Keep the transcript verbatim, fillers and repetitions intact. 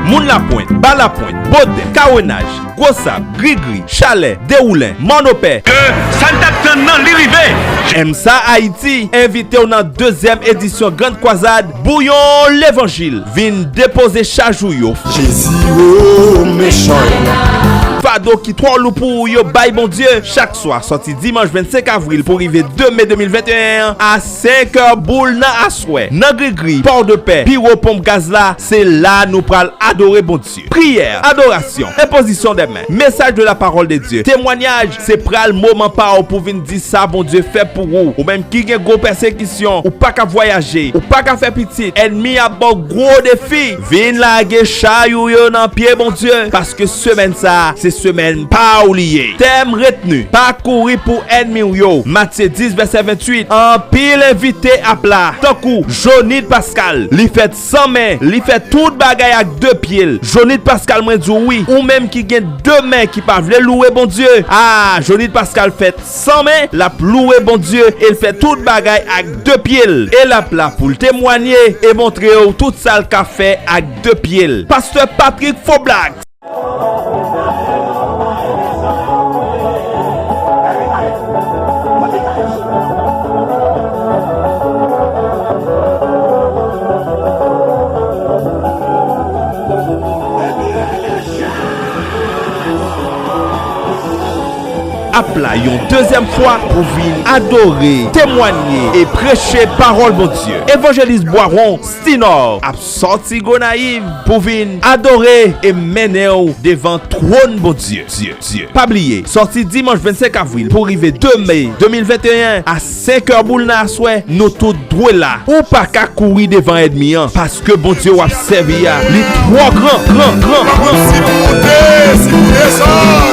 Moun Lapwent, Ba Lapwent, Boden, Kawenaj, Gwosab, Grigri, Chalè, Dewoulen, Mònopè. Ke sa n t ap tann nan, li rive! M S A Ayiti envite w nan dezyèm edisyon Grann Kwazad Bouyon Levanjil. Vin depoze chaj ou yo. Jezi, o, mechan. Fado ki twò lou pou ou yo bay Bondye. Chak swa, sòti dimanch vennsenk avril pou rive de me de mil venteyen an, a senk è boul nan aswè, nan Grigri, Pòdepè, biwo ponp gaz la, se la nou pral adore Bondye. Priyè, adorasyon, enpozisyon de men, mesaj de la parole de Dieu, temwanyaj, se pral moman pa w pou vin di sa Bondye fè pou ou. Ou menm ki gen gwo pèsekisyon, ou pa ka vwayaje, ou pa ka fè pitit, ènmi ap ba w gwo defi. Vin lage chay ou yo nan pye Bondye, paske semèn sa a, se semèn pa w li ye. Tèm retni, pa kouri pou ènmi w yo. Matye dis, vèsè venntuit. Anpil envite ap la, tankou Jonid Pascal, li fèt san men, li fè tout bagay ak de pye l. Jonid Pascal, mwen di w wi, ou menm ki gen de men ki pa vle louwe Bondye. A, Jonid Pascal fèt san men, l ap louwe Bondye e l fè tout bagay ak de pye l. E l ap la pou l temwanye e montre w tout sa l ka fè ak de pye l. Pastè Patrick Foblag. Ap la yon dezyèm fwa pou vin adore, temwanye e preche pawòl Bondye. Evanjelis Bwawon Stinor ap sòti Gonayiv pou vin adore e mennen w devan twòn Bondye. Dye, Dye. Pa bliye, sòti dimanch vennsenk avril pou rive de me de mil venteyen a senk è boul nan aswè, nou tout dwe la. Ou pa ka kouri devan ènmi an, paske Bondye w ap sèvi a, li twò gran, gran, gran, gran. Si pou de, si pou de sa.